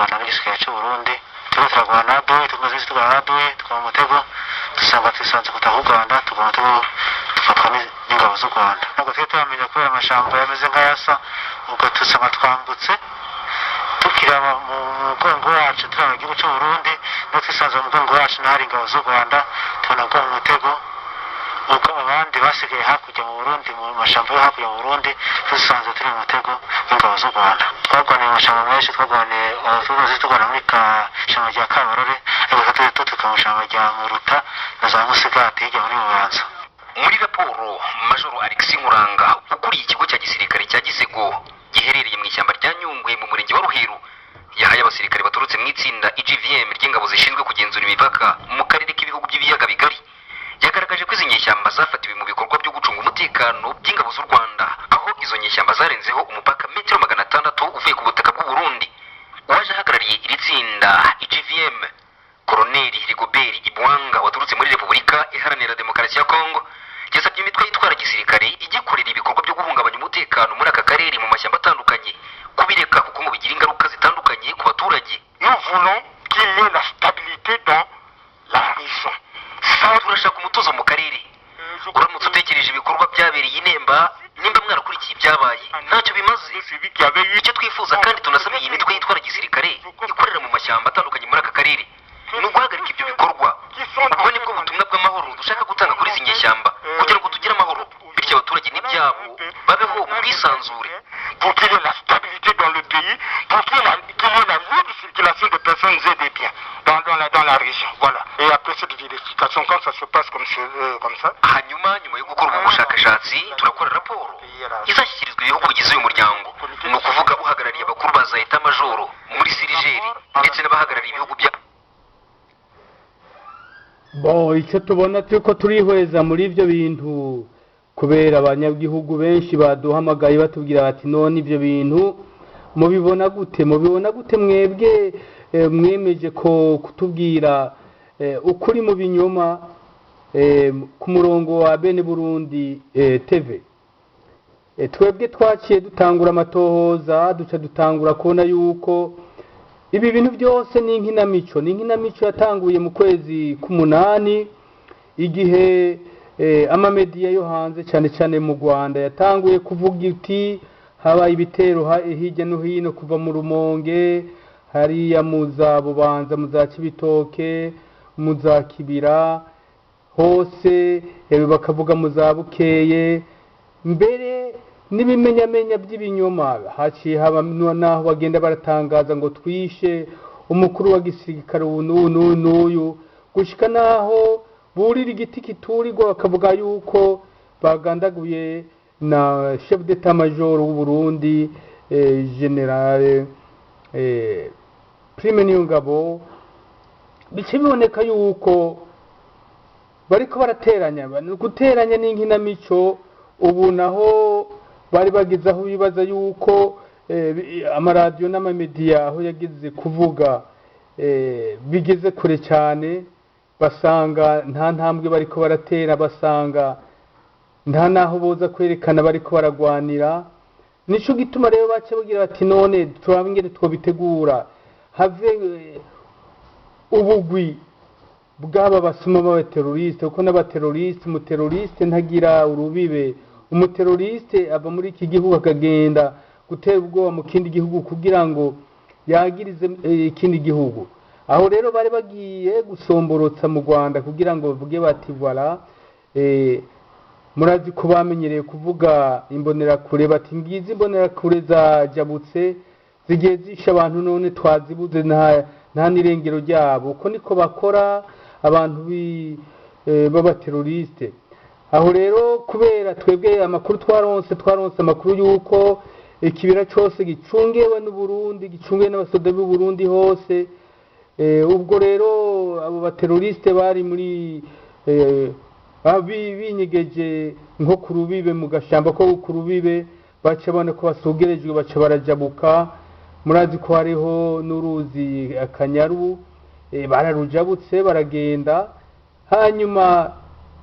Rwanda n'igisirikare cy'u Burundi. Turiko turagwana na adui, tumaze iminsi turwana na adui, tukaba mu mutego, dusanga twisanze kutaha u Rwanda, tugwa mu mutego, dufatwa n'ingabo z'u Rwanda. Ntabwo twari turamenya kubera amashamba yameze nk'ayasa. Ubwo dusanga twambutse, tukiraba mu mugongo wacu turaba igihugu cy'u Burundi, niho twisanze mu mugongo wacu n'ahari ingabo z'u Rwanda, tubona kugwa mu mutego. Ubwo abandi basigaye hakurya mu Burundi, mu mashyamba yo hakurya mu Burundi, dusanzwe turi mu mutego w'ingabo z'u Rwanda. Twarwaniye mu mashyamba menshi, twarwaniye, tumaze turwana muri ka ishyamba rya Kabarore, ariko tujya duturuka mu ishyamba rya Muruta na za Musigati hirya muri Bubanza. Muri raporo, Majoro Alexis Nkuranga, ukuriye ikigo cya gisirikare cya Gisego giherereye mu ishyamba rya Nyungwe mu murenge wa Ruheru, yahaye abasirikare baturutse mu itsinda EGVM ry'ingabo zishinzwe kugenzura imipaka mu karere k'ibihugu by'ibiyaga bigari, yagaragaje ko izi nyeshyamba zafatiwe mu bikorwa byo gucunga umutekano by'ingabo z'u Rwanda, aho izo nyeshyamba zarenzeho umupaka metero 600 uvuye ku butaka bw'u Burundi. Uwaje ahagarariye iri tsinda EGVM, Koroneli Rigobert Ibwanga waturutse muri Repubulika Iharanira Demokarasi ya Kongo, yasabye imitwe yitwara gisirikare igikorera ibikorwa byo guhungabanya umutekano muri aka karere mu mashyamba atandukanye kubireka, kuko ngo bigira ingaruka zitandukanye ku baturage. Nous voulons qu'il y ait la stabilité dans la région. Ça, Turashaka umutuzo mu karere. Uramutse utekereje ibikorwa byabereye i Nemba, nimba mwarakurikiye ibyabaye, ntacyo bimaze. Celui qui avait eu Icyo twifuza kandi tunasaba iyi mitwe yitwara gisirikare ikorera mu mashyamba atandukanye muri aka karere ni uguhagarika ibyo bikorwa. Ubwo nibwo butumwa bw'amahoro dushaka gutanga kuri izi nyeshyamba kugira ngo tugire amahoro, bityo abaturage n'ibyabo babeho mu bwisanzure. Pour qu'il y ait la stabilité dans le pays, pour qu'il y ait la libre circulation des personnes et des biens dans la région. Voilà. Et après cette vérification, quand ça se passe comme ça, Hanyuma nyuma yo gukora ubu bushakashatsi, turakora raporo izashyikirizwa ibihugu bigize uyu muryango, ni ukuvuga uhagarariye abakuru ba za état-major muri CIRGL ndetse n'abahagarariye ibihugu bya Bon, icyo tubona turiko turihweza muri ibyo bintu, kubera abanyagihugu benshi baduhamagaye batubwira bati: "None ibyo bintu mubibona gute? Mubibona gute mwebwe mwemeje ko kutubwira ukuri mu binyoma ku murongo wa Bene Burundi TV?" Twebwe twaciye dutangura amatohoza, duca dutangura kubona yuko ibi bintu byose ni inkinamico, ni inkinamico yatanguye mu kwezi k'umunani, igihe amamediya yo hanze, cyane cyane mu Rwanda, yatanguye kuvuga iti habaye ibitero hirya no hino, kuva mu Rumonge hariya, mu za Bubanza, mu za Cibitoke, mu za Kibira hose, bakavuga mu za Bukeye, mbere n'ibimenyamenya by'ibinyoma. Haciye haba n'aho bagenda baratangaza ngo twishe umukuru wa gisirikare ubu n'ubu n'uyu n'uyu, gushika n'aho burira igiti kiturirwa bakavuga yuko bagandaguye na chef d'état major w'u Burundi, général Prime Niyongabo. Bice biboneka yuko bariko barateranya, ni guteranya n'inkinamico. Ubu naho bari bageze aho bibaza yuko amaradiyo n'amamediya aho yageze kuvuga bigeze kure cyane, basanga nta ntambwe bariko baratera, basanga nta n'aho boza kwerekana bariko baragwanira. Nico gituma rero bace bagira bati: "None turabe ingene twobitegura, have ubugwi bw'aba basuma b'abateroriste," kuko n'abateroriste, umuteroriste ntagira urubibe. Umuteroriste ava muri iki gihugu akagenda gutera ubwoba mu kindi gihugu kugira ngo yagirize ikindi gihugu. Aho rero bari bagiye gusomborotsa mu Rwanda kugira ngo bavuge bati: "Voilà." Murazi ko bamenyereye kuvuga imbonerakure, bati: "Ngizi imbonerakure zajabutse, zigiye zishe abantu, none twazibuze, nta n'irengero ryabo." Uko niko bakora abantu b'abateroriste. Aho rero, kubera twebwe amakuru twaronse, twaronse amakuru y'uko ikibira cose gicungewe n'Uburundi, gicungewe n'abasoda b'u Burundi hose. Ubwo rero abo bateroriste bari muri binyegeje nko ku rubibe, mu gashamba ko ku rubibe, baca babona ko basugerejwe, baca barajabuka. Murazi ko hariho n'uruzi Akanyaru, bararujabutse baragenda. Hanyuma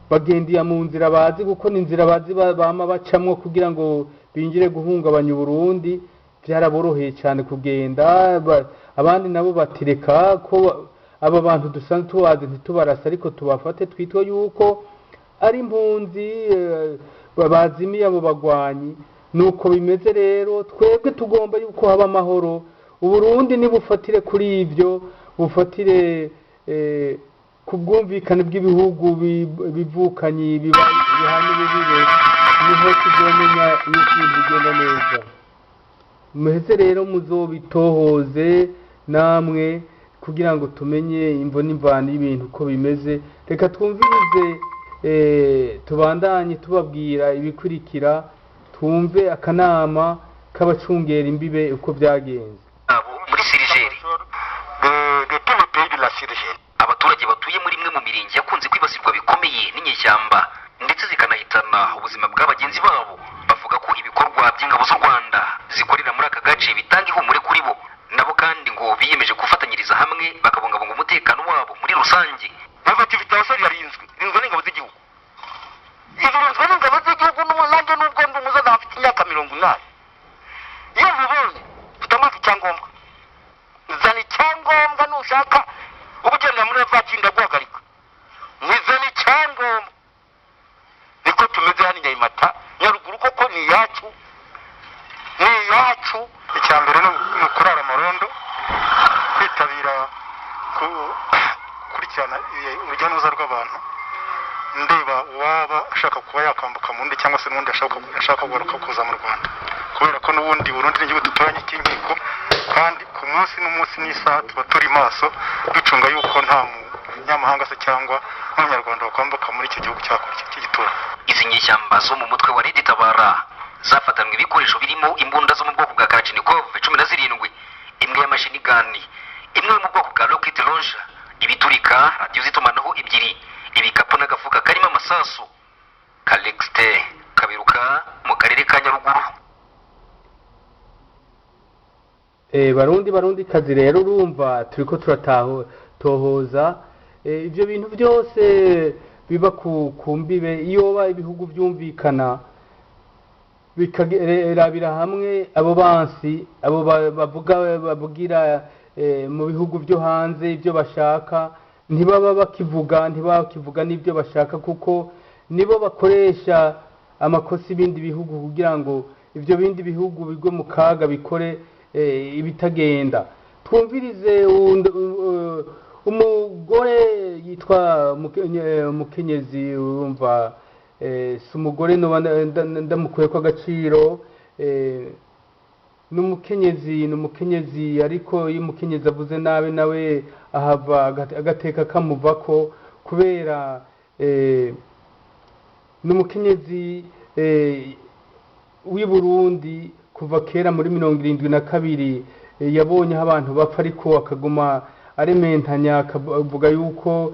bagendera mu nzira bazi, kuko ni inzira bazi bama bacamwo kugira ngo binjire guhungabanya Uburundi. Byaraboroheye cyane kugenda. Abandi nabo batireka ko aba bantu dusanzwe tubazi ntitubarase, ariko tubafate twitwe yuko ari impunzi bazimiye abo bagwanyi. Nuko bimeze rero, twebwe tugomba yuko haba amahoro. Uburundi nibufatire kuri ibyo, bufatire ku bwumvikane bw'ibihugu bivukanyi bihana ibibibe, niho tuzomenya yuko ibintu bigenda neza. Muheze rero muzobitohoze namwe kugira ngo tumenye imvo n'imvano y'ibintu uko bimeze. Reka twumvirize, tubandanye tubabwira ibikurikira, twumve akanama k'abacungera imbibe uko byagenze. Abo muri CIRGL de tout le pays de la CIRGL. Abaturage batuye muri imwe mu mirenge yakunze kwibasirwa bikomeye n'inyeshyamba ndetse zikanahitana ubuzima bwa bagenzi babo, bavuga ko ibikorwa by'ingabo z'u Rwanda zikorera muri aka gace bitanga ihumure kuri bo. Nabo kandi ngo biyemeje gufatanyiriza hamwe bakabungabunga umutekano wabo muri rusange. Effectivité yarinzwe, irinzwe n'ingabo z'igihugu, irinzwe n'ingabo z'igihugu. Nanjye nubwo ndi umusaza mfite imyaka 80, iyo nkubonye mfite amazi, icyangombwa, zana icyangombwa. Nushaka uba ugendera muri vatiri ndaguhagarika, nizana icyangombwa. Niko tumeze hano i Nyabimata, Nyaruguru, koko ni iyacu, ni iyacu. Icya mbere ni ukurara amarondo, kwitabira gukurikirana urujya n'uruza rw'abantu, ndeba uwaba ashaka kuba yakwambuka mu wundi cyangwa se n'undi ashaka kugaruka kuza mu Rwanda, kubera ko n'ubundi Burundi n'igihugu duturanye cy'inkiko, kandi ku munsi n'umunsi n'isaha tuba turi maso ducunga yuko nta munyamahanga se cyangwa n'umunyarwanda wakwambuka muri icyo gihugu cyakurya cy'igituranyi. Izi nyeshyamba zo mu mutwe wa Red Tabara zafatanwe ibikoresho birimo imbunda zo mu bwoko bwa Kalashnikov 17, imwe y'amashini gani, imwe yo mu bwoko bwa rocket launcher, ibiturika, radiyo z'itumanaho ebyiri, ibikapu n'agafuka karimo amasasu. Calixte Kabiruka mu karere ka Nyaruguru. Barundi, Barundi kazi rero, urumva turiko turatohoza ibyo bintu byose biba ku mbibe. Iyo ibihugu byumvikana bikarabira hamwe abo bansi, abo bavuga bavugira mu bihugu byo hanze ibyo bashaka, ntibaba bakivuga, ntibakivuga n'ibyo bashaka, kuko nibo bakoresha amakosa ibindi bihugu kugira ngo ibyo bindi bihugu bigwe mu kaga, bikore ibitagenda. Twumvirize umugore yitwa Mukenyezi. Urumva si umugore noba ndamukuye ko agaciro, n'umukenyezi, ni umukenyezi, ariko iyo umukenyezi avuze nabi nawe ahava agateka kamuvako, kubera n'umukenyezi w'i Burundi kuva kera muri 72, yabonye aho abantu bapfa ariko akaguma arementanya, akavuga yuko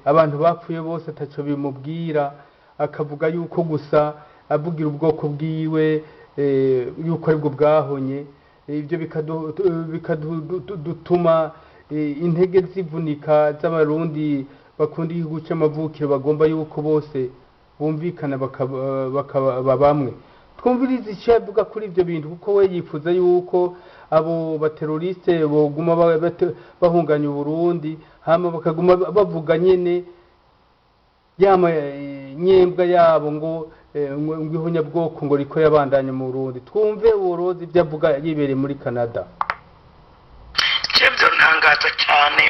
abantu bapfuye bose ataco bimubwira, akavuga yuko gusa avugira ubwoko bwiwe yuko aribwo bwahonye. Ibyo bikadutuma intege zivunika z'Abarundi bakunda igihugu c'amavukiro, bagomba yuko bose bumvikana bakaba bamwe. Twumvirize icyo yavuga kuri ibyo bintu, kuko we yifuza yuko abo bateroriste boguma bahunganya Uburundi, hama bakaguma bavuga nyene yama nyembwa yabo ngo ihonyabwoko ngo riko yabandanya mu Burundi. Twumve uworozi ibyo avuga yibereye muri Canada. Ibyo ntangaza cyane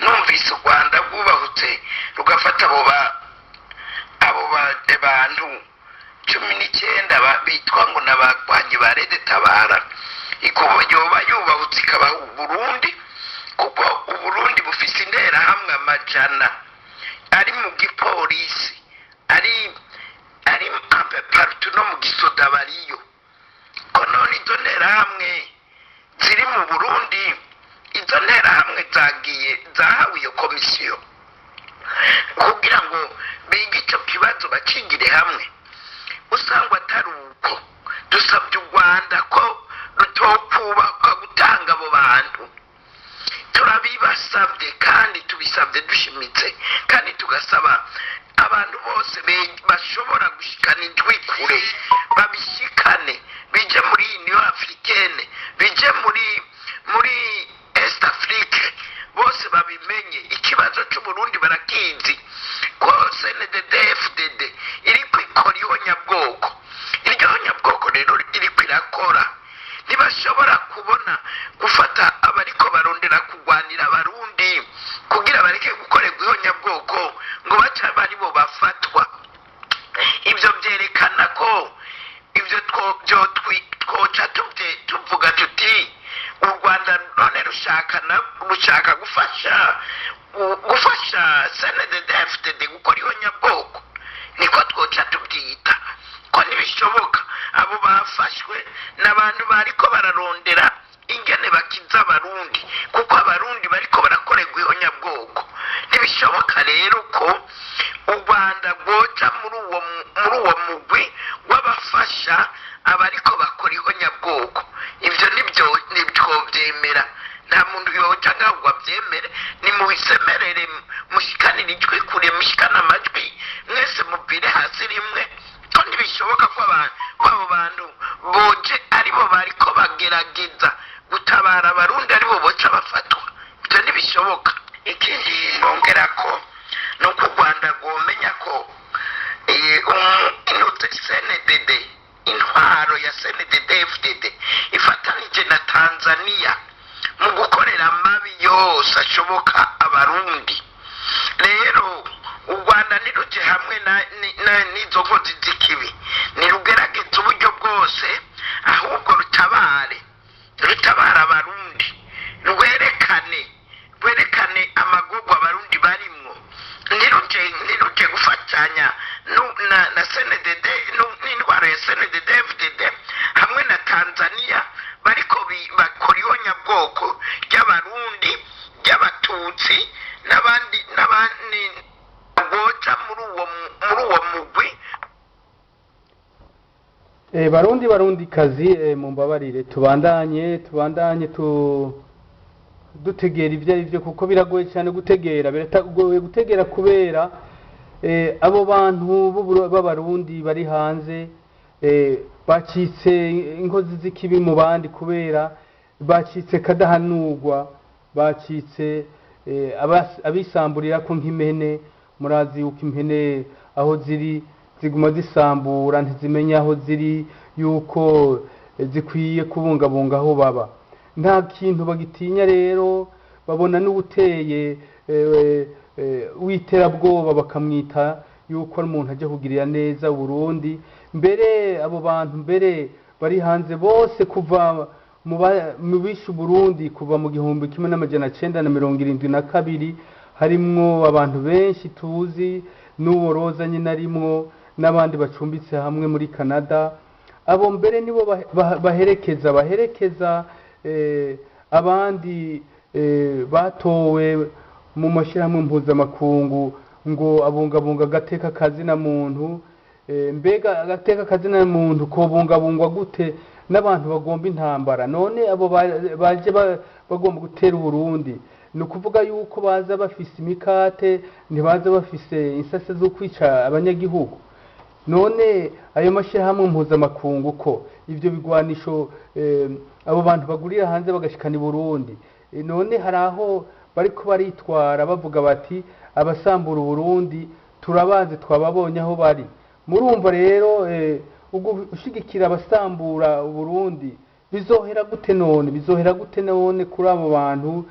numvise u Rwanda rwubahutse rugafata abo bantu 19 bitwa ngo ni abagwanyi ba Red Tabara, ikuba yoba yubahutse ikabaha Uburundi, kuko Uburundi bufise interahamwe amajana ari mu gipolisi, ari partout, no mu gisoda bariyo. Ko none izo nterahamwe ziri mu Burundi, izo nterahamwe zagiye zahawe iyo komisiyo kugira ngo bige icyo kibazo bakigire hamwe, usanga atari uko. Dusabye u Rwanda ko rutokubakwa gutanga abo bantu, turabibasabye kandi tubisabye dushimitse, kandi tugasaba abantu bose bashobora gushikana ijwi kure babishikane, bije muri Union Africaine, bije muri Rushaka na rushaka gufasha gufasha CNDD FDD gukora ihonyabwoko, niko twoca tubyita, ko ntibishoboka. Abo bafashwe ni abantu bariko bararondera ingene bakiza Abarundi, kuko Abarundi bariko barakorerwa ihonyabwoko. Ntibishoboka rero ko u Rwanda rwoja muri uwo mugwi w'abafasha abariko bakora ihonyabwoko. Ivyo nibyo ntitwovyemera. Nta muntu yoja ngaho ngo avyemere. Nimubisemerere, mushikanire ijwi kure, mushikane amajwi mwese, muvire hasi rimwe, ko ntibishoboka ko ko abo bantu boje aribo bariko bagerageza gutabara Abarundi aribo boca bafatwa. Ibyo ntibishoboka. Ikindi nongera ko ni uko u Rwanda rwomenya ko intuze CNDD, intwaro ya CNDD FDD ifatanije na Tanzania mu gukorera amabi yose ashoboka Abarundi. Rero u Rwanda ntiruje hamwe n'izo nkozi z'ikibi, ntirugerageze uburyo bwose, ahubwo rutabare, rutabara Abarundi, rwerekane amagorwa Abarundi barimwo. Ntiruje gufatanya na CNDD n'intwaro ya CNDD FDD hamwe na Tanzania bariko bakora ihonyabwoko ry'Abarundi, ry'Abatutsi n'abandi boja muri uwo mugwi. Barundi, Barundi kazi, mumbabarire tubandanye dutegera ibyo ari byo, kuko biragoye cyane gutegera, biragoye gutegera kubera abo bantu b'Abarundi bari hanze bacitse inkozi z'ikibi mu bandi, kubera bacitse kadahanurwa, bacitse abisamburira ko nk'impene. Murazi yuko impene aho ziri ziguma zisambura, ntizimenya aho ziri yuko zikwiye kubungabunga aho baba. Nta kintu bagitinya. Rero babona n'ubuteye w'iterabwoba bakamwita yuko ari umuntu ajya kugirira neza Burundi. Mbere abo bantu mbere bari hanze bose, kuva mu bishe Burundi kuva mu 1972, harimwo abantu benshi tuzi, n'uwo Roza nyine arimwo, n'abandi bacumbitse hamwe muri Canada. Abo mbere nibo baherekeza abandi batowe mu mashyirahamwe mpuzamakungu ngo abungabunga agateka kazina muntu. Mbega agateka kazina muntu kobungabungwa gute n'abantu bagomba intambara? None abo baje bagomba gutera Uburundi, ni ukuvuga yuko baza bafise imikate, ntibaza bafise insase zo kwica abanyagihugu? None ayo mashyirahamwe mpuzamakungu, ko ibyo bigwanisho abo bantu bagurira hanze bagashikana i Burundi, none hari aho bariko baritwara bavuga bati: "Abasambura Uburundi turabazi, twababonye aho bari"? Murumva rero, ugushigikira abasambura Uburundi bizohera gute none? Bizohera gute none kuri abo bantu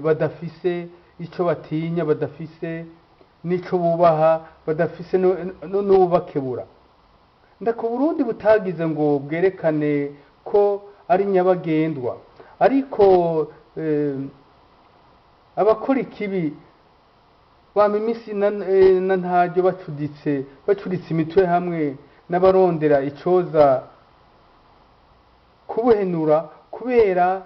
badafise ico batinya, badafise n'ico bubaha, badafise n'ubakebura? Ndako Burundi butagize ngo bwerekane ko ari nyabagendwa, ariko abakora ikibi bama iminsi na ntaryo bacuritse imitwe hamwe n'abarondera icoza kubuhenura, kubera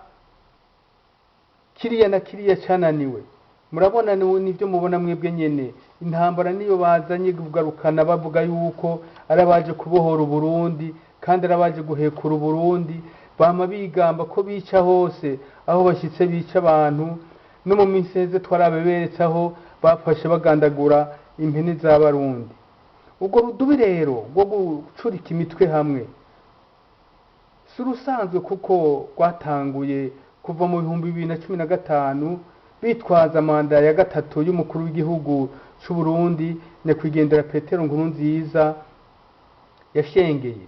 kiriya na kiriya cananiwe. Murabona nivyo mubona mwebwe nyene. Intambara niyo bazanye kugarukana, bavuga yuko ari abaje kubohora Uburundi kandi ari abaje guhekura Uburundi. Bama bigamba ko bica hose aho bashyitse, bica abantu. No mu minsi iheze twarabeberetse aho bafashe bagandagura impene z'Abarundi. Ubwo rudubi rero rwo gucurika imitwe hamwe si urusanzwe, kuko rwatanguye kuva mu 2015, bitwaza manda ya gatatu y'umukuru w'igihugu c'u Burundi, nyakwigendera Petero Nkurunziza, yashengeye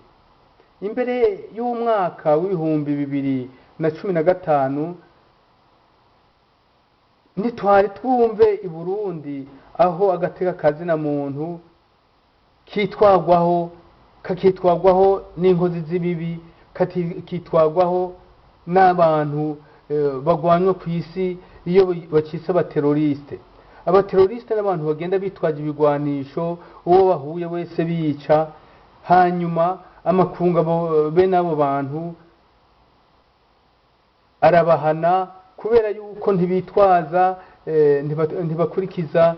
imbere y'umwaka w'2015. Ntitwari twumve i Burundi aho agateka kazina muntu kitwagwaho, kakitwagwaho n'inkozi z'ibibi, kitwagwaho n'abantu. bagwanywa ku isi iyo bacitse abateroriste. Abateroriste n'abantu bagenda bitwaje ibigwanisho, uwo bahuye wese bica. Hanyuma amakungu bene abo bantu arabahana kubera yuko ntibitwaza, ntibakurikiza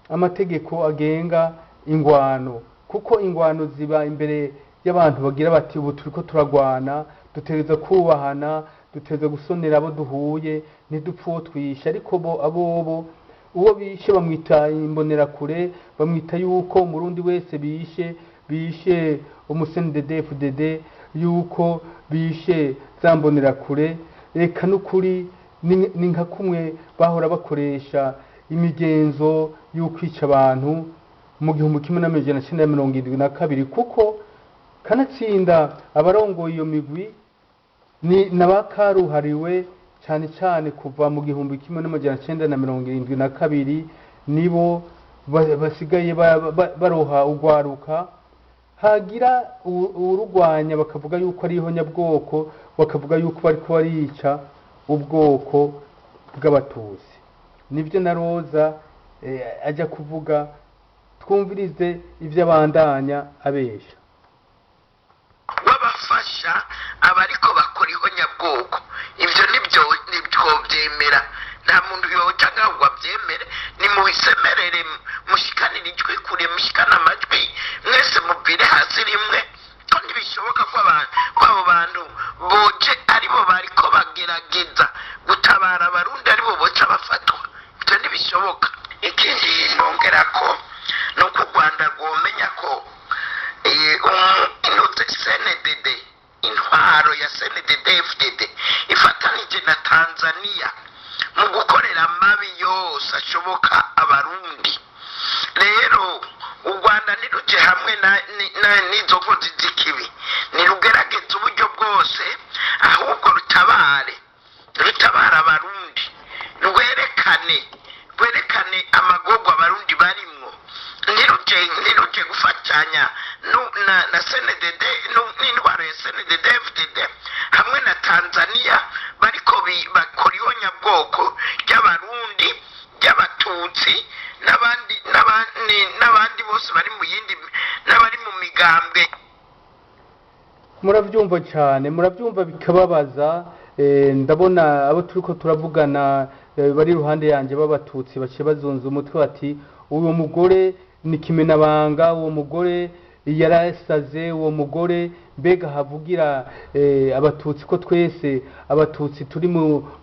amategeko agenga ingwano, kuko ingwano ziba imbere y'abantu bagira bati: "Ubu turiko turagwana, dutegereza kubahana, dutegereza gusonera abo duhuye, ntidupfe uwo twishe." Ariko bo abobo uwo bishe bamwita imbonerakure, bamwita yuko umurundi wese bishe umu CNDD-FDD, yuko bishe za mbonerakure. Reka n'ukuri ni nka kumwe bahora bakoresha imigenzo y'ukwica abantu mu 1972, kuko kanatsinda abarongoye iyo migwi ni n'abakaruhariwe cyane cyane kuva mu 1972, nibo basigaye baroha ugwaruka. Hagira uwurugwanya bakavuga yuko ari ihonyabwoko, bakavuga yuko bariko barica ubwoko bw'abatutsi. Nibyo na Roza ajya kuvuga. Twumvirize ibyo abandanya abesha. Wabafasha abariko bakora ihonyabwoko, ibyo nibyo ntitwobyemera. Nta muntu yoca ngaho ngo abyemere. Nimubisemerere, mushikanire ijwi kure, mushikane amajwi mwese, muvire hasi rimwe ko ntibishoboka ko ko abo bantu boje aribo bariko bagerageza gutabara abarundi aribo boca bafatwa. Ibyo ntibishoboka. Ikindi nongera ko ni uko u Rwanda rwomenya ko intuze CNDD, intwaro ya CNDD FDD ifatanije na Tanzania mu gukorera amabi yose ashoboka abarundi. Rero u Rwanda ntiruje hamwe n'izo nkozi z'ikibi, ntirugerageze uburyo bwose, ahubwo rutabare abarundi, rwerekane amagorwa abarundi barimwo. Ntiruje gufatanya na CNDD n'intwaro ya CNDD FDD hamwe na Tanzania bariko bakora ihonyabwoko ry'abarundi, ry'abatutsi n'abandi bose bari mu yindi n'abari mu migambwe. Murabyumva cyane, murabyumva bikababaza. Ndabona abo turiko turavugana bari iruhande yanjye b'abatutsi baciye bazunza umutwe bati: "Uwo mugore ni kimenabanga, uwo mugore yarasaze, uwo mugore mbega havugira abatutsi, ko twese abatutsi turi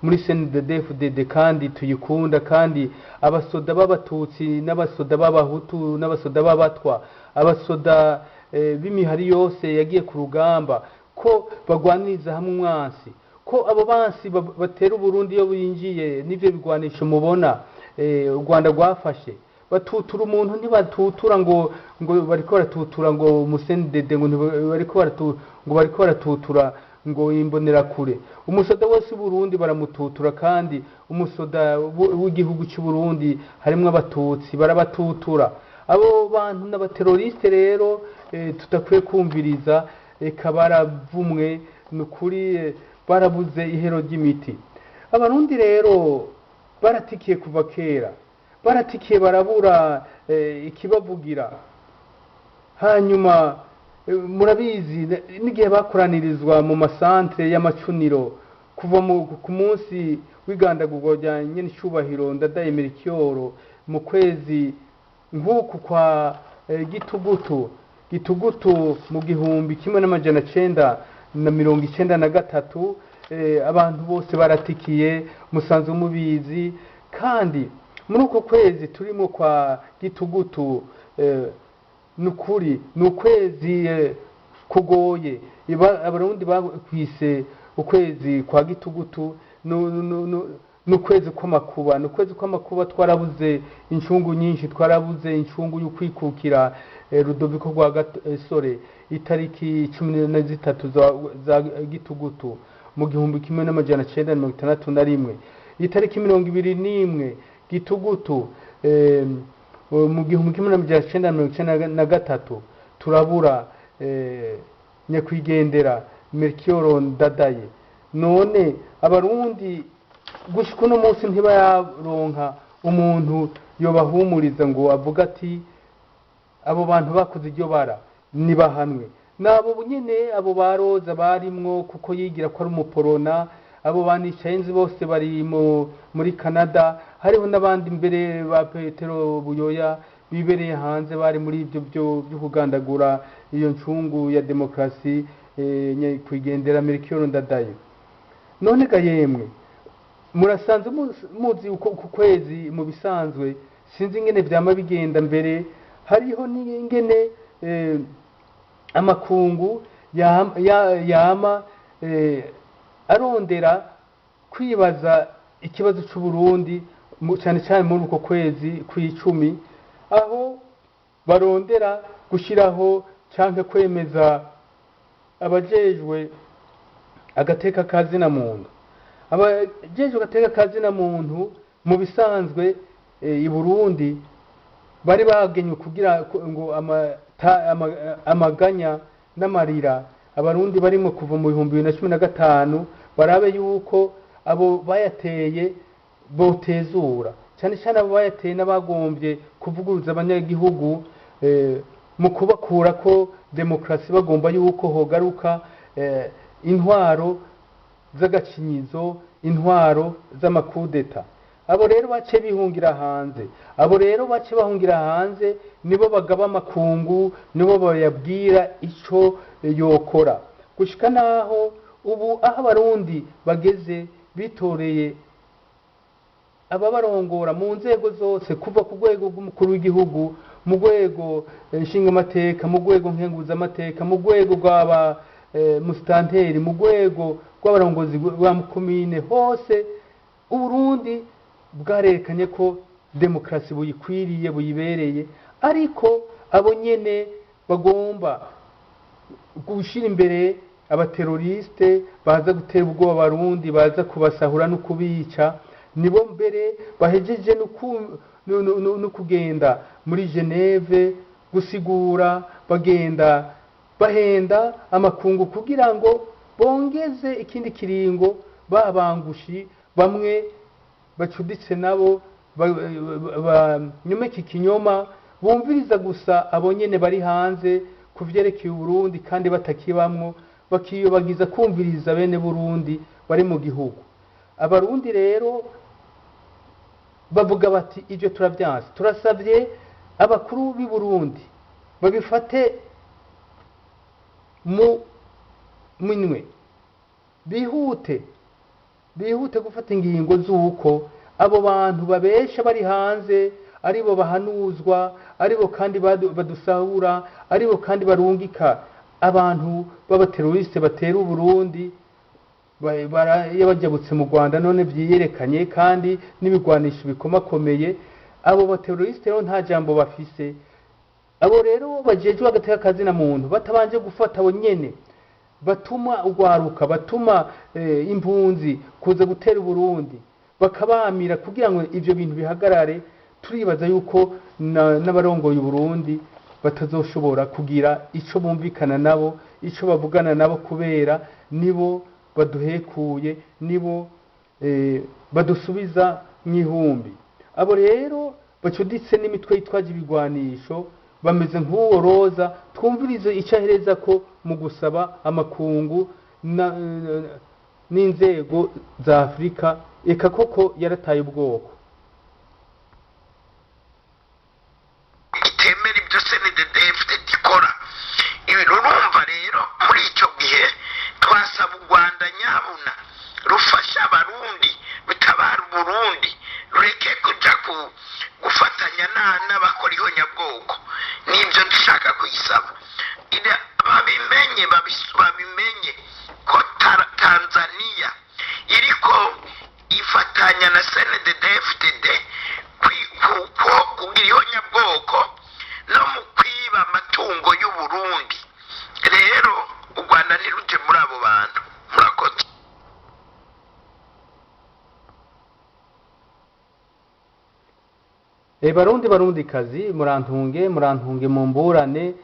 muri CNDD-FDD kandi tuyikunda, kandi abasoda b'abatutsi n'abasoda b'abahutu n'abasoda b'abatwa, abasoda b'imihari yose yagiye ku rugamba, ko bagwaniriza hamwe umwansi, ko abo bansi batera uburundi iyo binjiye n'ivyo bigwanisho mubona u Rwanda rwafashe, batutura umuntu, ntibatutura ngo bariko baratutura ngo umu CNDD, ngo ngo bariko baratutura ngo imbonerakure. Umusoda wese w'Uburundi baramututura, kandi umusoda w'igihugu cy'u Burundi harimwo abatutsi barabatutura. Abo bantu n'abateroriste rero tudakwiye kumviriza. Eka baravumwe ni ukuri, barabuze ihero ry'imiti. Abarundi rero baratikiye kuva kera, baratikiye barabura ikibavugira. Hanyuma murabizi n'igihe bakoranirizwa mu masantere y'amacuniro kuva ku munsi w'igandagurwa rya nyenicubahiro Ndadaye Melchior mu kwezi nk'uku kwa gitugutu mu 1993, abantu bose baratikiye, musanzwe mubizi. Kandi muri uko kwezi turimo kwa gitugutu, ni ukuri ni ukwezi kugoye. Abarundi bakwise ukwezi kwa gitugutu ni ukwezi kw'amakuba, ni ukwezi kw'amakuba. Twarabuze incungu nyinshi, twarabuze incungu y'ukwikukira Rudoviko rwa Gasore itariki 13 za gitugutu mu 1961, itariki 21 gitugutu mu 1993 turabura nyakwigendera Melchior Ndadaye. None Abarundi gushika uno munsi ntibayaronka umuntu yobahumuriza ngo avuga ati abo bantu bakoze iryo bara nibahanwe. Nabo nyene abo baroza barimwo, kuko yigira ko ari umuporona. Abo banicayenzi bose bari muri Canada. Hariho n'abandi mbere ba Petero Buyoya bibereye hanze, bari muri ibyo byo kugandagura iyo ncungu ya demokarasi, nyakwigendera Melchior Ndadaye. None ga yemwe, murasanzwe muzi uko ku kwezi mu bisanzwe, sinzi ingene vyama bigenda. Mbere hariho n'ingene amakungu yama arondera kwibaza ikibazo c'Uburundi, cane cane muri uko kwezi kw'icumi, aho barondera gushiraho canke kwemeza abajejwe agateka ka zina muntu. Abajejwe agateka ka zina muntu mu bisanzwe i Burundi bari bagenywe kugira ngo amaganya n'amarira Abarundi barimo kuva mu 2015, barabe yuko abo bayateye botezura, cyane cyane abo bayateye n'abagombye kuvuguruza abanyagihugu mu kubakura ko demokarasi, bagomba yuko hogaruka intwaro z'agacinyizo, intwaro z'amakudeta. Abo rero bace bihungira hanze, abo rero bace bahungira hanze, nibo bagaba amakungu, nibo bayabwira ico yokora. Gushika naho ubu aho Abarundi bageze, bitoreye ababarongora mu nzego zose, kuva ku rwego rw'umukuru w'igihugu, mu rwego nshingamateka, mu rwego nkenguzamateka, mu rwego rw'aba musitanteri, mu rwego rw'abarongozi ba komine, hose Uburundi bwarerekanye ko demokarasi buyikwiriye, buyibereye. Ariko abo nyene bagomba gushyira imbere abateroriste baza gutera ubwoba Abarundi, baza kubasahura no kubica, nibo mbere bahejeje no kugenda muri Geneve gusigura, bagenda bahenda amakungu kugira ngo bongeze ikindi kiringo babangushi bamwe bacuditse nabo, banyomeka ikinyoma, bumviriza gusa abo nyene bari hanze ku vyerekeye Uburundi kandi batakibamwo, bakiyobagiza kumviriza bene Burundi bari mu gihugu. Abarundi rero bavuga bati ibyo turavyanse, turasavye abakuru b'i Burundi babifate mu minwe, bihute bihute gufata ingingo z'uko abo bantu babesha bari hanze, aribo bahanuzwa, aribo kandi badusahura, aribo kandi barungika abantu b'abateroriste batera Uburundi, iyo bajabutse mu Rwanda none vyiyerekanye kandi n'ibigwanisho bikomakomeye. Abo bateroriste rero nta jambo bafise. Abo rero bajejwe agateka kazina muntu batabanje gufata abo nyene batuma ugwaruka, batuma impunzi kuza gutera Uburundi, bakabamira kugira ngo ivyo bintu bihagarare, turibaza yuko n'abarongoye Uburundi batazoshobora kugira ico bumvikana nabo, ico bavugana nabo, kubera nibo baduhekuye, nibo badusubiza mw'ihumbi. Abo rero bacuditse n'imitwe yitwaje ibigwanisho bameze nk'uwo Roza. Twumvirize icyo ahereza ko mu gusaba amakungu n'inzego za Afurika. Eka koko yarataye ubwoko. Itemera ibyo CNDD-FDD ikora ibi. Urumva rero, muri icyo gihe twasaba u Rwanda nyabuna rufasha Abarundi, rutabara Uburundi, rureke kuja gufatanya n'abakora ihonyabwoko. Nibyo dushaka kuyisaba. Babimenye, babimenye ko Tanzania iriko ifatanya na CNDD-FDD kugira ihonyabwoko no mu kwiba amatungo y'Uburundi. Rero u Rwanda ntiruje muri abo bantu. Murakoze. Barundi, Barundi kazi, murantunge, murantunge mumburane.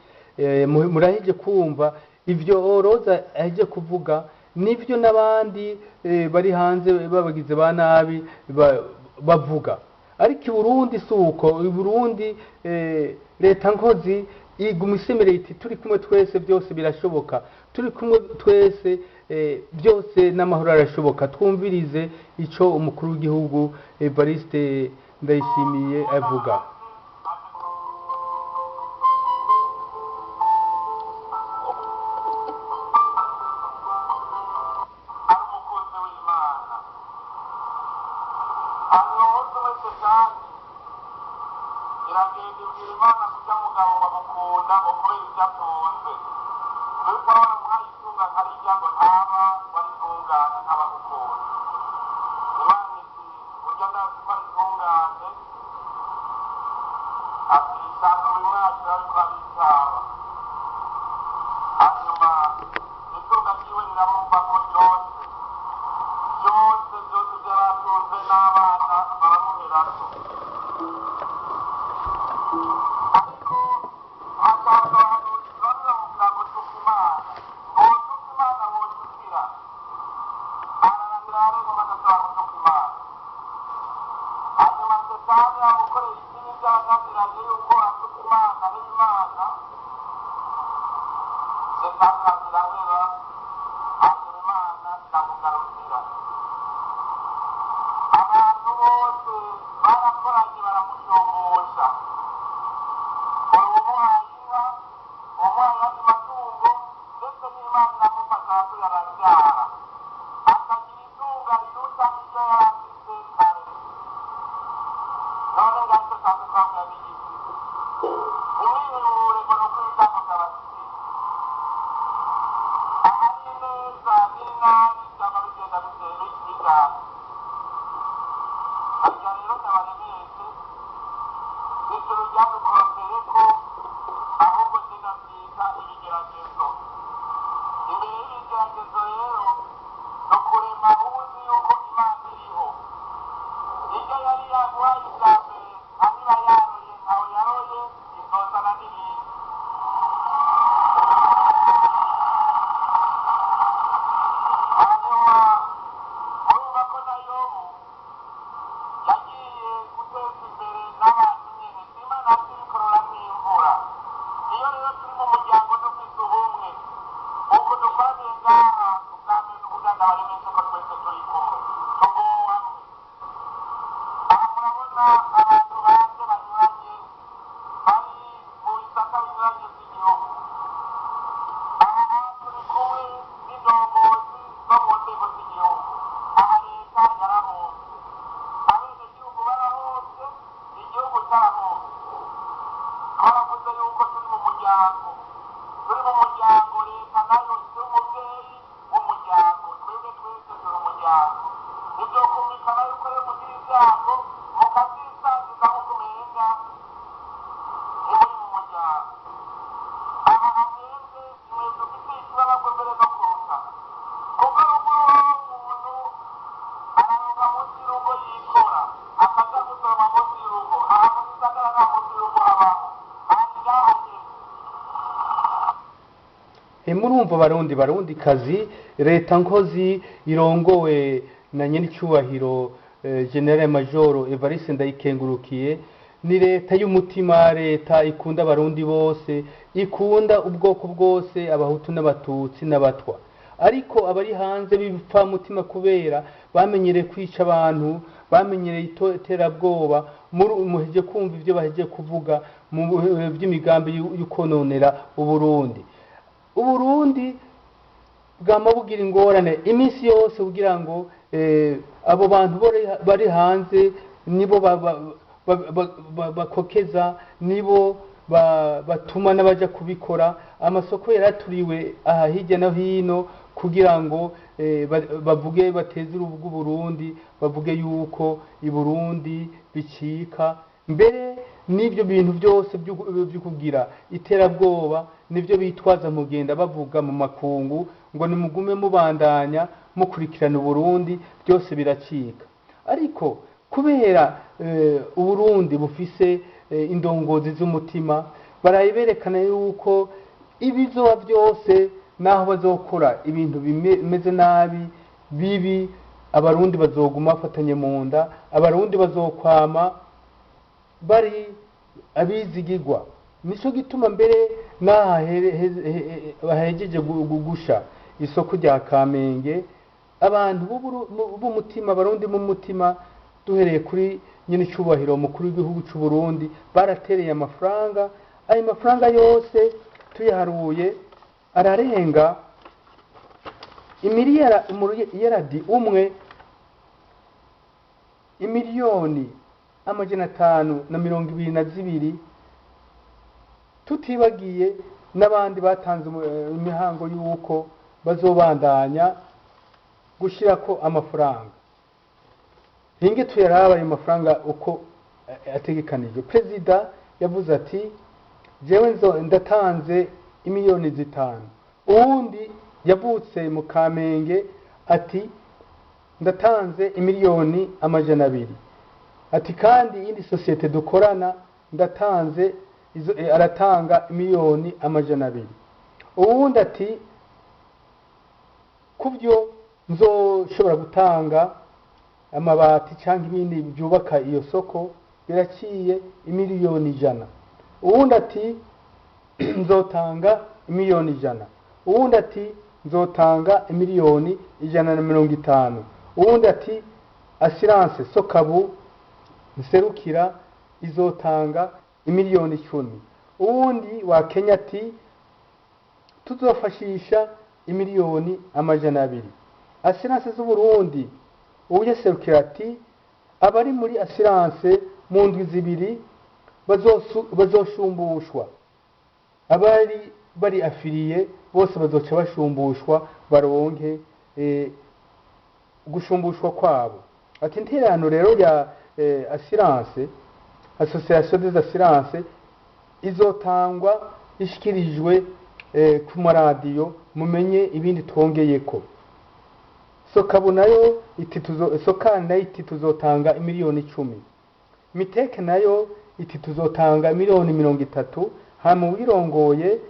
Murahije kumva ivyo Roza aheje kuvuga. Nivyo n'abandi bari hanze babagize ba nabi bavuga. Ariko i Burundi si uko. I Burundi leta nkozi iguma isemereye iti turi kumwe twese byose birashoboka, turi kumwe twese byose n'amahoro arashoboka. Twumvirize ico umukuru w'igihugu Evariste Ndayishimiye avuga. Ari umukunzi w'Imana. Hanyuma umunsi umwe Satani iragenda ibwira Imana kurya mugabo bamukunda ngo kubera ibyo atunze, mbese waramuhaye itunga nkarirya ngo ntaba waritungana ntabagukunda. Imana iti burya ndazi ko ari intungane, ati sanga buri mwaka ariko aritaba. Hanyuma itunga ryiwe riramuvako ryose, byose byose byaratunze, n'abana baramuherako. Ariko hakaza abahanuzi bamwe bamubwira ngo tuka Imana, wotuka Imana wotukira. Ararangira ariko badashobora gutuka Imana. Hanyuma Satani amukorera ikibi by'abananiranye yuko atuka Imana n'Imana. Satani aziraheba, hanyuma Imana iramugarukira. Abantu bose barakoranye baramushumbusha, uri umuhaye inka, umuhaye ayandi matungo, ndetse n'Imana iramufasha arasubiye arabyara, akagira itunga riruta iryo yari afise kare. None ngacyo nshaka kubabwira ni iki: ntimwihebure ngo ni uko ibitambo byabashyikiye. Ahari ineza n'inabi byaba bigenda bijyana. Harya rero ndabaremeshe, ijuru ryadukorokeye ko ahubwo njye ndabyita ibigeragezo. Imbere y'ibigeragezo rero ni ukurema uba uzi yuko Imana iriho. Ibyo yari yaguhaye ibya mbere aho iba yaroye, aho yaroye izozana n'ibindi. Hanyuma urumva ko na Yobu yagiye guteza imbere n'abantu nyine, si Imana yabikorora nk'imvura. Iyo rero turi mu muryango dufite ubumwe uko dukoraniye ngaha, ubwa mbere ni ukugira ngo abaremeshe ko twese turi kumwe, tuguwe hamwe. Aha murabona abantu baje banyuranye, bari mu bisata binyuranye by'igihugu. Aha turi kumwe n'indongozi zo mu nzego z'igihugu. Aha leta yarahombye, abenegihugu barahombye, igihugu cyarahombye. Twaravuze yuko turi mu muryango, turi mu muryango, leta nayo si umubyeyi w'umuryango, twebwe twese turi umuryango. Nibyo kumvikana yuko rero mugira ibyago mukabyisangiza nk'uko umenga ntimuri mu muryango. Aha hamwebwe mwe dufite ikibazo mbere no kuruta, kuko ruguru umuntu araronka munsi y'urugo yikora, akaja gusoroma munsi y'urugo. Aha mu gisagara nta munsi y'urugo habaho, hari ngaha nyene. Murumva Barundi, Barundi kazi, leta nkozi irongowe na nyenicyubahiro General Major Evariste Ndayikengurukiye ni leta y'umutima, leta ikunda Abarundi bose, ikunda ubwoko bwose, Abahutu n'Abatutsi n'Abatwa. Ariko abari hanze b'ibipfamutima, kubera bamenyereye kwica abantu, bamenyereye iterabwoba, muheje kumva ibyo baheje kuvuga mu by'imigambi y'ukononera Uburundi. Uburundi bwama bugira ingorane iminsi yose kugira ngo abo bantu bari hanze nibo bakokeza, nibo batuma n'abaja kubikora. Amasoko yaraturiwe aha hirya no hino kugira ngo bavuge, bateze urubuga Uburundi, bavuge yuko i Burundi bicika. Mbere n'ibyo bintu byose byo kugira iterabwoba nibyo bitwaza mugenda bavuga mu makungu ngo nimugume mubandanya mukurikirana Uburundi, byose biracika. Ariko kubera Uburundi bufise indongozi z'umutima, baraye berekana yuko ibizoba byose Naho bazokora ibintu bimeze nabi bibi, Abarundi bazoguma bafatanye mu nda, Abarundi bazokwama bari abizigigwa. Nico gituma mbere n'aha bahejeje gusha isoko rya Kamenge, abantu b'umutima, Abarundi b'umutima, duhereye kuri nyine icubahiro mukuru w'igihugu c'u Burundi, baratereye amafaranga. Ayo mafaranga yose tuyaharuye ararenga imiliyaradi 1, 522 000 000, tutibagiye n'abandi batanze imihango y'uko bazobandanya gushirako amafaranga. Hinge tuyaraba ayo mafaranga uko ategekanijwe. Perezida yavuze ati: "Jewe ndatanze imiliyoni 5." Uwundi yavutse mu Kamenge ati: "Ndatanze imiliyoni 200." Ati: "Kandi iyindi sosiyete dukorana ndatanze izo," aratanga imiliyoni 200. Uwundi ati: "Kubyo nzoshobora gutanga, amabati cyangwa ibindi byubaka iyo soko, biraciye imiliyoni 100." Uwundi ati: "Nzotanga imiliyoni 100." Uwundi ati: "Nzotanga imiliyoni 150." Uwundi ati: "Assurance Sokabu nserukira izotanga imiliyoni 10." Uwundi wa Kenya ati: "Tuzofashisha imiliyoni 200." Assurance z'Uburundi, uwuyaserukira ati: "Abari muri assurance mu ndwi 2 bazoshumbushwa, abari bari affiliés bose bazoca bashumbushwa, baronke gushumbushwa kwabo." Ati: "Intererano rero ya assurance, association des assurances, izotangwa ishikirijwe ku maradiyo, mumenye ibindi twongeyeko." Sokabu nayo iti tuzo, Sokani nayo iti: "Tuzotanga imiliyoni 10." Miteke nayo iti: "Tuzotanga miliyoni 30." Hama uwirongoye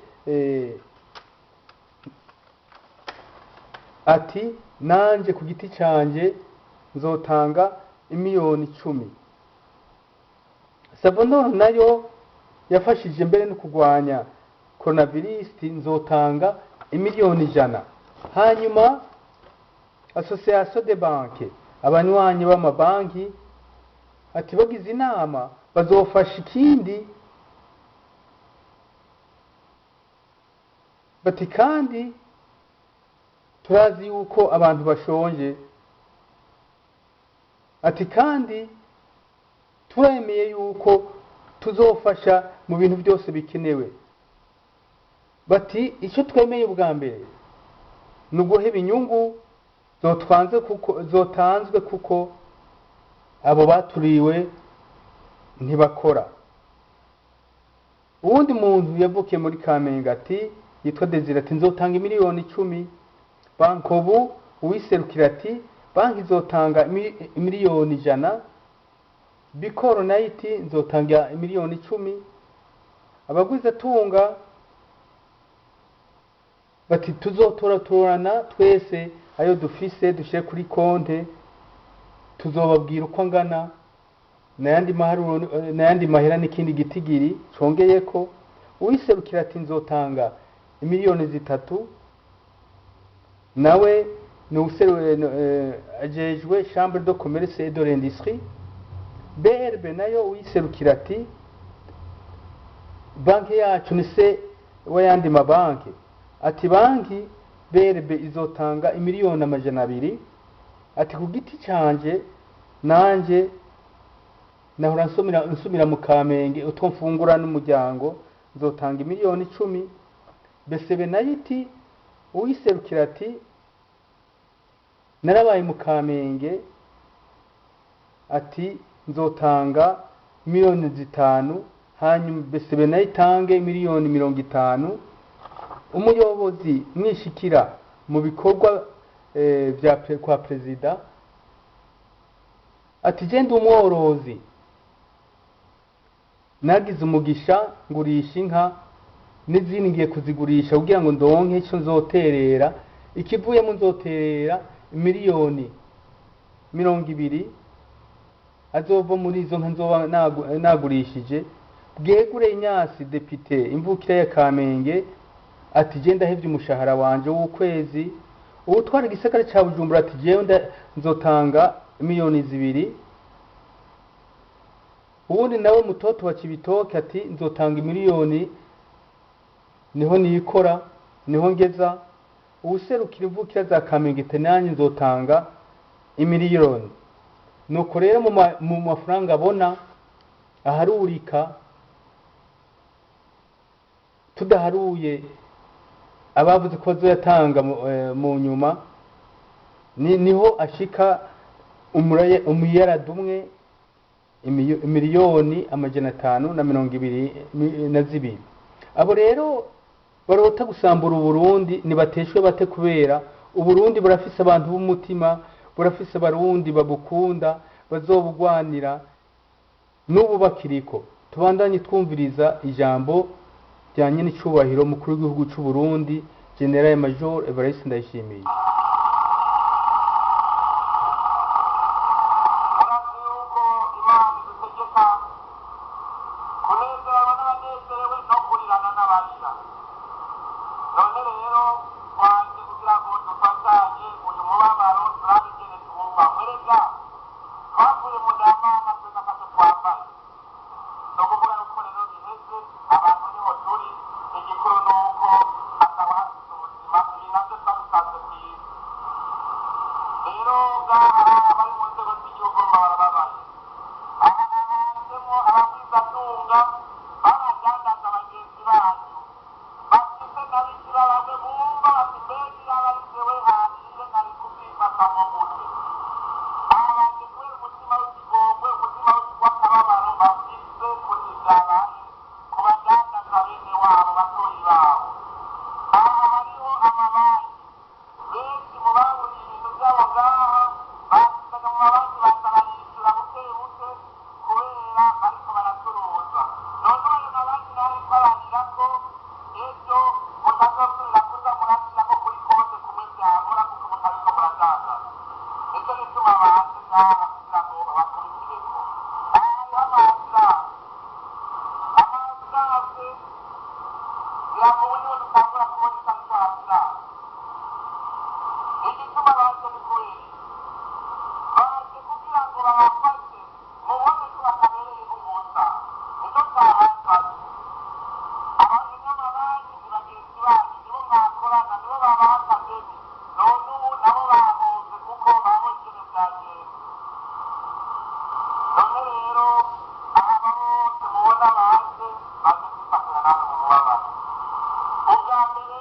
ati: "Nanje ku giti canje nzotanga imiliyoni 10." Savonoro nayo yafashije mbere no kurwanya coronavirus: "Nzotanga imiliyoni 100." Hanyuma association de banque, abanywanyi b'amabanki, ati bagize inama bazofasha ikindi. Bati: "Kandi turazi yuko abantu bashonje." Ati: "Kandi turemeye yuko tuzofasha mu bintu byose bikenewe." Bati: "Icyo twemeye ubwa mbere ni uguheba inyungu zotwanze kuko zotanzwe, kuko abo baturiwe ntibakora." Uwundi muntu yavukiye muri Kamenge ati, yitwa Desire, ati: "Nzotanga imiliyoni 10." Bankobu, uwiserukira ati: "Banki izotanga imiliyoni 100." Bikoro nayo iti: "Nzotanga imiliyoni 10." Abagwizatunga bati: "Tuzotoratorana twese ayo dufise, dushyire kuri konte, tuzobabwira uko angana n'ayandi maharuro n'ayandi mahera n'ikindi gitigiri congeyeko." Uwiserukira ati: "Nzotanga imiliyoni 3." Nawe ni ajejwe chambre de commerce et de l'industrie. BRB nayo, uwiserukira ati: "Banki yacu ni se w'ayandi mabanki." Ati: "Banki BRB izotanga imiliyoni 200." Ati: "Ku giti canje nanje nahora nsumira mu Kamenge utwo mfungura n'umuryango, nzotanga imiliyoni 10." Besebe nayo iti, uwiserukira ati: "Narabaye mu Kamenge." Ati: "Nzotanga miliyoni 5." Hanyuma Besebe nayo itange miliyoni 50. Umuyobozi mwishikira mu bikorwa vya kwa perezida ati: "Je ndi umworozi, nagize umugisha ngurisha inka." N'izindi ngiye kuzigurisha kugira ngo ndonke icyo nzoterera. Ikivuyemo nzoterera 20 miliyoni azova muri izo nka nzoba nagurishije. Bwegure Inyasi, depite imvukira ya Kamenge, ati: "Je ndahevye umushahara wanje w'ukwezi." Uwutwara igisagara ca Bujumbura ati: "Jewe nzotanga 2 miliyoni." Uwundi nawe mutoto wa Cibitoke ati: "Nzotanga 1 miliyoni, niho nikora, niho ngeza." Uwuserukira imvukira za Kamenge ati: "Nanjye nzotanga 1 miliyoni." Nuko rero mu mafaranga abona aharurika, tudaharuye abavuze ko bazoyatanga mu nyuma, niho ashika 1 umuyaradi, 522 miliyoni. Abo rero barota gusambura Uburundi nibateshwe bate, kubera Uburundi burafise abantu b'umutima, burafise Abarundi babukunda, bazobugwanira n'ubu bakiriko. Tubandanye twumviriza ijambo rya nyenicubahiro mukuru w'igihugu c'u Burundi, General Major Evariste Ndayishimiye. Murazi yuko Imana idutegeka kunezerwa n'abanezerewe no kurirana n'abarira. None rero twaje kugira ngo dufatanye uyu mubabaro, turabe ingene tuwumva. Mwerega twavuye mu ndamama twe n'akato twambaye. Ni ukuvuga yuko rero biheze, abantu niho turi. Igikuru ni uko hakaba hafite ubuzima. Ibi nabyo twabisanze ku isi. Rero ngaha abari mu nzego z'igihugu barababaye. Aha hanzemo abagwizatunga b'abadandaza bagenzi banyu bafise na bikira, bamwe bumva bati: "Mbega iyaba ari jewe hahiye, nari kubyifatamo gute?" Aha baje kubera umutima w'ikigongwe, umutima w'akababaro bafise kuri ivyabaye ku badandaza bene wabo, batoyi babo. Aha hariho amabanki. Benshi mu baburiye ibintu byabo ngaha basigaga mu mabanki, baza barishyura buke buke kubera bariko baracuruza. None ayo mabanki nayo ariko ararira ko ejo mutazosubira kuza murashyirako kuri konte kumwe vyahora, kuko mutariko muradandaza. Nico gituma baje ngaha kugira ngo babakurikireko. Aha hariho ama assurances. Ama assurances biragowe, niho dutangura kubona itariko assurance. Igituma baje ni kubera baje kugira ngo babafashe mubone ko batabereye ubusa. Nicyo cyabazanye. Abanyamabanki ni bagenzi banyu, nibo mwakorana, nibo babaha akadeni. None ubu nabo bahomvye kuko babonye ingene vyagenze. None rero aba bose mubona baje, baje kwifatanya namwe mu mubabaro. Ubwa mbere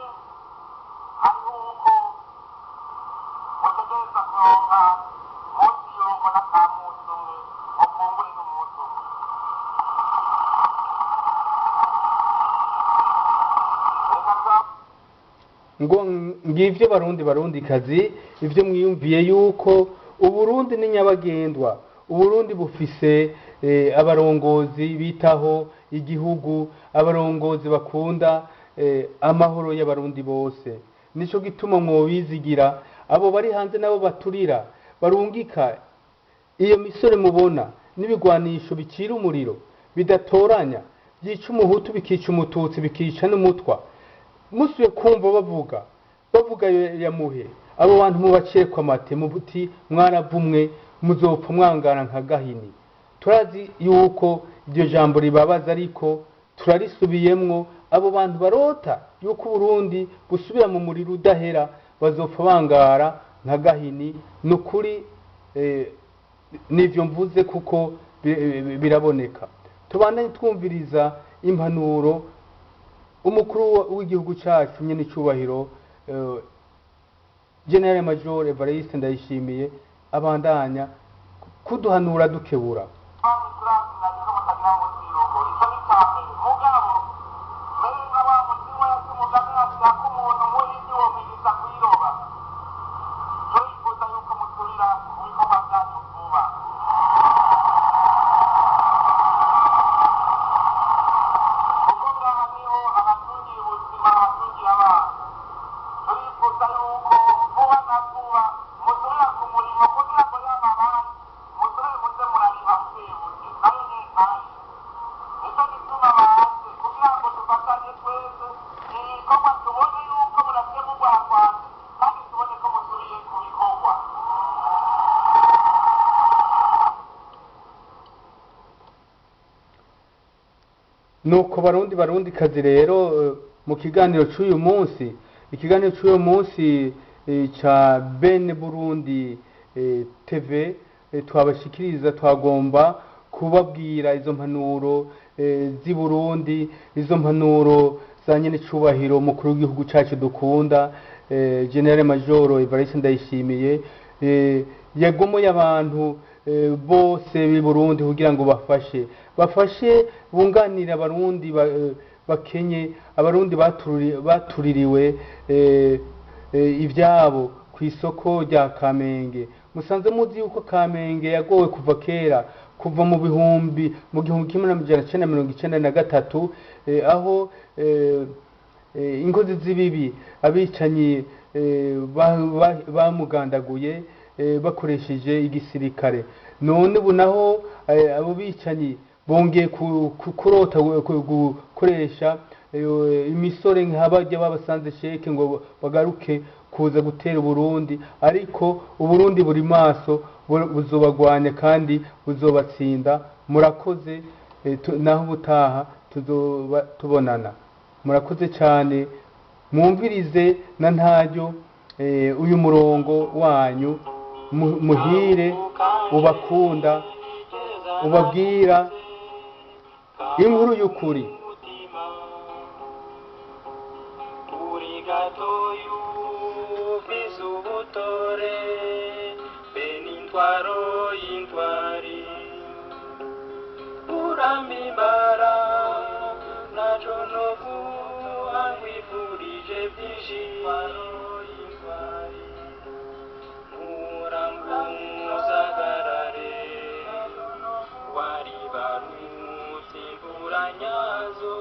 hariho uko mutegereza kuronka munsi y'urugo n'aka munsi umwe, mufungure n'umunsi umwe. Reka Ngo ngivyo, Barundi, Barundi kazi, ivyo mwiyumviye yuko Uburundi ni nyabagendwa. Uburundi bufise abarongozi bitaho igihugu, abarongozi bakunda amahoro y'Abarundi bose. Nico gituma mwobizigira. Abo bari hanze nabo baturira, barungika iyo misore mubona n'ibigwanisho bicira umuriro bidatoranya, byica Umuhutu, bikica Umututsi, bikica n'Umutwa. Musuye kumva bavuga ya muhe, abo bantu mubaciye kwa mate, mubuti mwaravumwe, muzopfa mwangara nka Gahini. Turazi yuko iryo jambo ribabaza, ariko turarisubiyemwo: abo bantu barota yuko Uburundi busubira mu muriro udahera bazopfa bangara nka Gahini. Ni ukuri, nivyo mvuze kuko biraboneka. Tubandanye twumviriza impanuro umukuru w'igihugu cyacu nyene icubahiro General Major Evariste Ndayishimiye abandanya kuduhanura, dukebura. Turazi ko mutagira munsi y'urugo. Icyo ni icya mbere. Mugabo mbere nka wa mutima yasumugani ashaka umuntu muhindi womwigisha kuyiroba. Turifuza yuko musubira mu bikorwa byanyu vuba, kuko ngaha niho abatungiye. Nuko Barundi, Barundi kazi rero, mu kiganiro cy'uyu munsi, ikiganiro cy'uyu munsi ca Bene Burundi TV twabashikiriza, twagomba kubabwira izo mpanuro z'i Burundi, izo mpanuro za nyene cubahiro mukuru w'igihugu cacu dukunda, Général Major Evariste Ndayishimiye, yagomoye abantu bose b'i Burundi kugira ngo bafashe bunganire Abarundi bakenye, Abarundi batuririwe ivyabo ku isoko rya Kamenge. Musanze muzi yuko Kamenge yagowe kuva kera, kuva mu bihumbi mu 1993, aho inkozi z'ibibi, abicanyi bamugandaguye bakoresheje igisirikare. None ubu naho abo bicanyi bongeye kurota gukoresha imisore nk'abajya babasanze sheke ngo bagaruke kuza gutera Uburundi, ariko Uburundi buri maso, buzobagwanya kandi buzobatsinda. Murakoze, naho ubutaha tuzoba tubonana. Murakoze cyane, mwumvirize na ntaryo uyu murongo wanyu muhire ubakunda, ubabwira inkuru y'ukuri. Uri gatoyu ufise ubutore, bene intwaro y'intwari, urambimbara naco noguha, nkwifurije byinshi. Intwaro y'intwari, nturambuzagarare, waribarutse imvura nyazo.